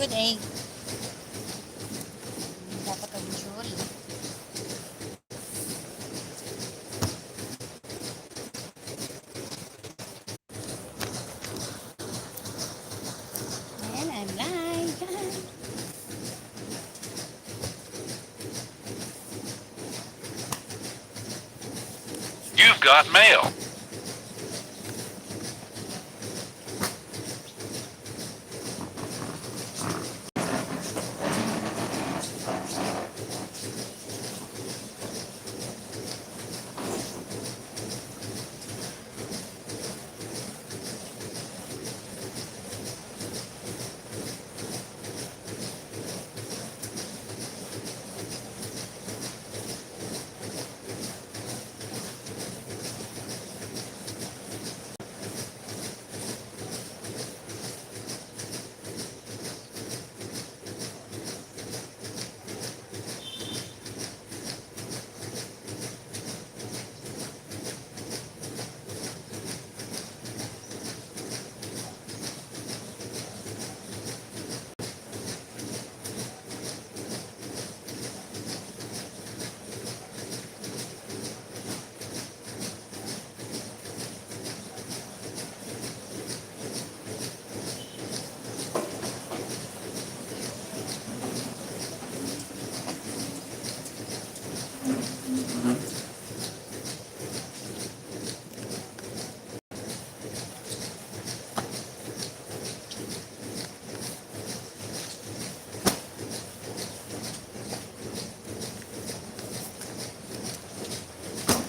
Good egg. Dapat ang jury. And I'm live. You've got mail.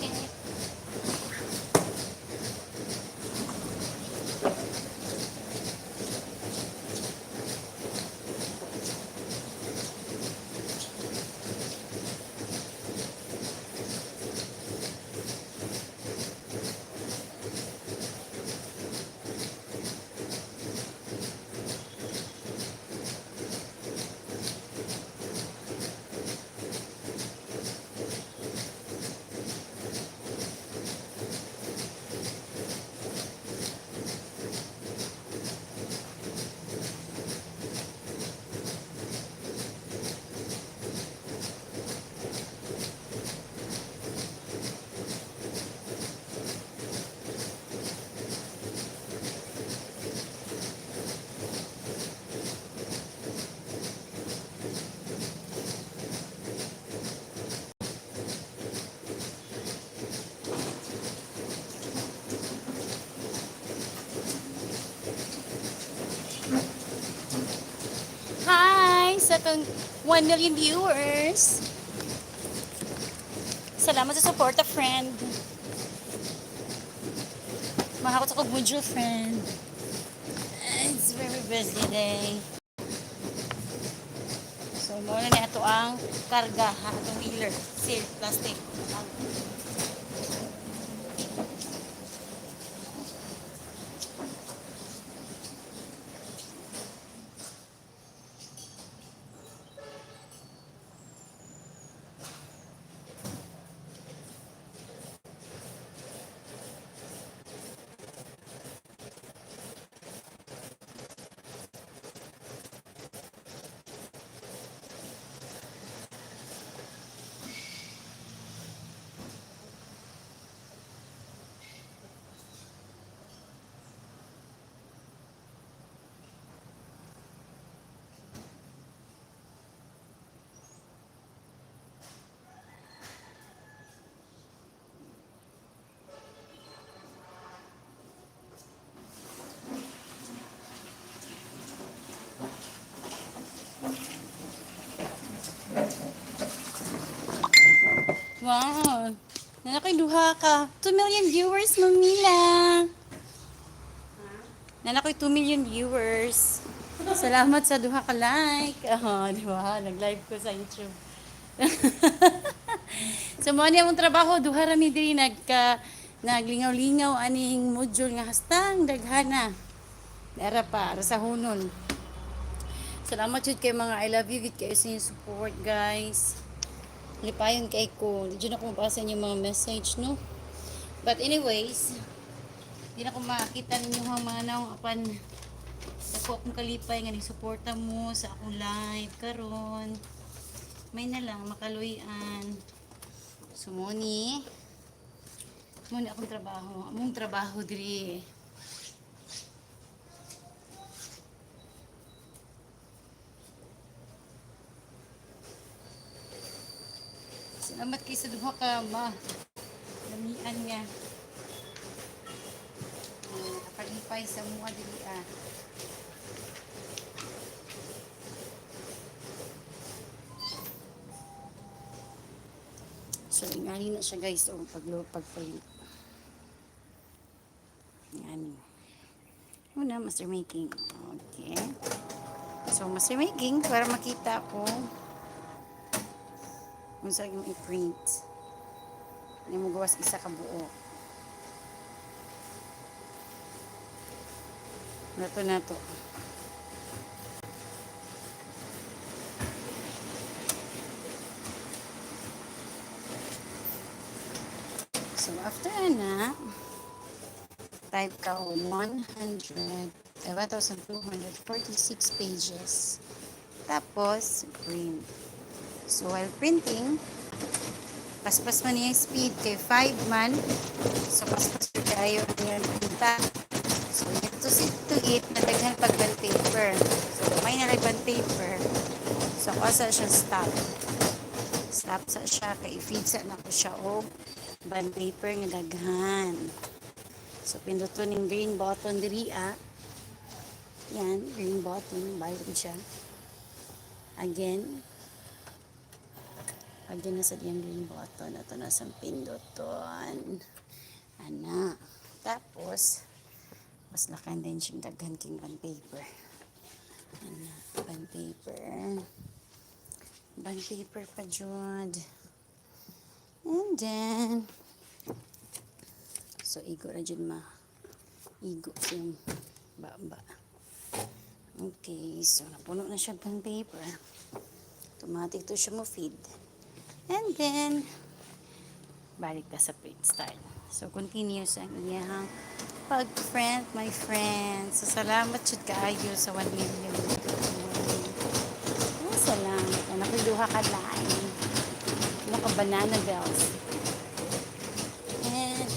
Okay. Hi sa atong 1 million viewers. Salamat sa suporta, friend. Mahakot ako module, friend. It's very busy day. So, mao na ni ato ang karga, ha, atong wheeler. Seal, plastic. Wow. Naa na koy duha ka. 2 million viewers, Mamila. Naa na koy 2 million viewers. Salamat sa duha ka like. Oh, di ba? Nag-live ko sa YouTube. So mao ni among trabaho, duha ra mi diri nagka naglingaw-lingaw aning module nga hastang daghana. Dara pa ra sa hunon. Salamat jud kay mga I love you gid kayo sa inyong support, guys. Lipayon kay ko. Di jud ako mabasa inyong mga message, no? But anyways, di na ko makita ninyo ang mga naong apan. Dako akong kalipay nga ning-suporta mo sa akong live karon. May na lang makaluyan. So mo ni akong trabaho, among trabaho diri. Salamat kay sa duha ka ma. Lamian nga. Nakakalipay sa mua diri ah. So, ingani na siya, guys, o pag-print. Ingani. Una, master making. Okay. So, master making, para makita ko unsa yung i-print. Hindi mo gawas isa ka buo. Nato na to. So, after na, type ka 100, 1,246 pages. Tapos, print. So, while printing, paspas man niya yung speed kay 5 man. So, paspas kayo ang printa. So, you have to see to it na daghan pag bond paper. So, may na bond paper. So, ako sa siya stop. Stop sa siya, kay i-feed sa nako siya og bond paper nga daghan. So, pinduton ning green button diri ah. Yan, green button, bayad siya. Again. Again na sa diyang green button. Ito na sa pinduton. Ana. Tapos, mas lakan din siyang daghan king bond paper. Ana, bond paper. Bond paper pa jud. And then, so igo na jud ma. Igo yung baba. Okay, so napuno na siya bond paper. Automatic to siya mo feed. And then, balik ta sa print start. So, continuous ang iyang pag-friend, my friend. So, salamat jud kaayo sa 1 million. Oh, salamat. Anak ko, duha ka line. Ano ka banana bells. And,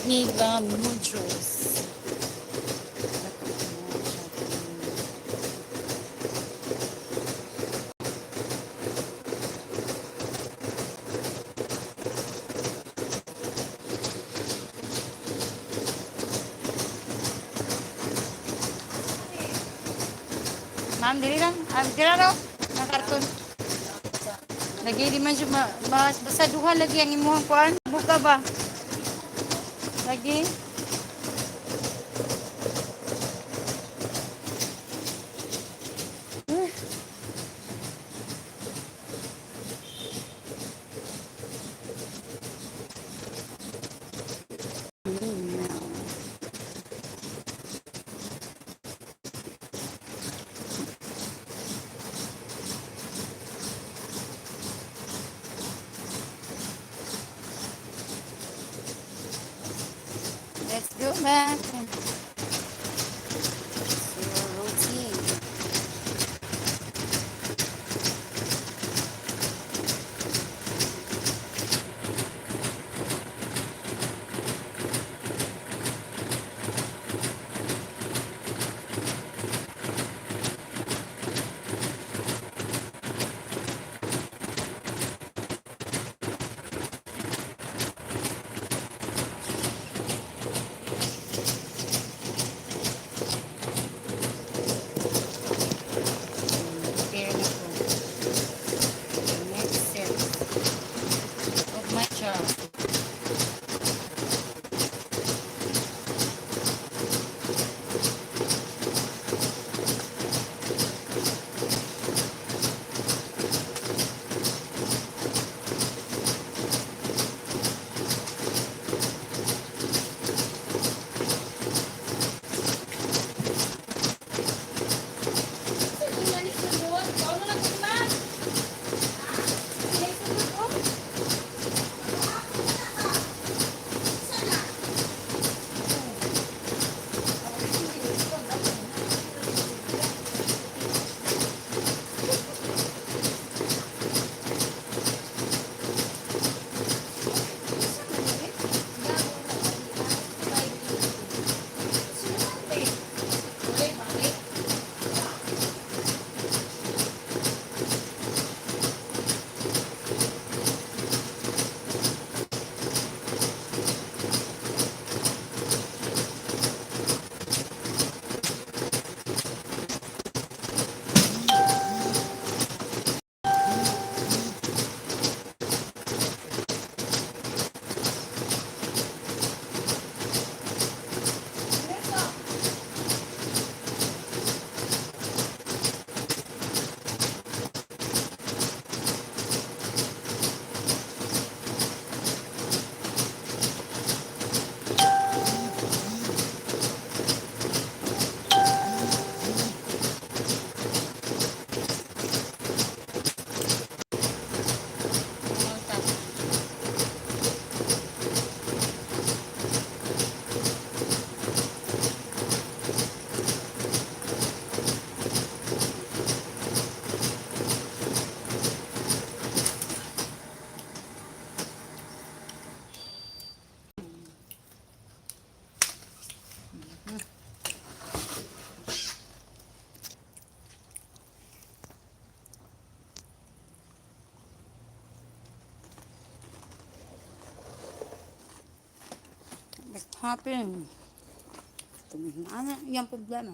need the modules. Ma'am, dili lang. Ah, dili raw. Na karton. Lagi di man siya basta duha lagi ang imuhang kuan. Buka ba? Lagi. Now. Let's go back to your routine. Prepare na ko. The next step of my job. Malta. What happened? Ano yung problema?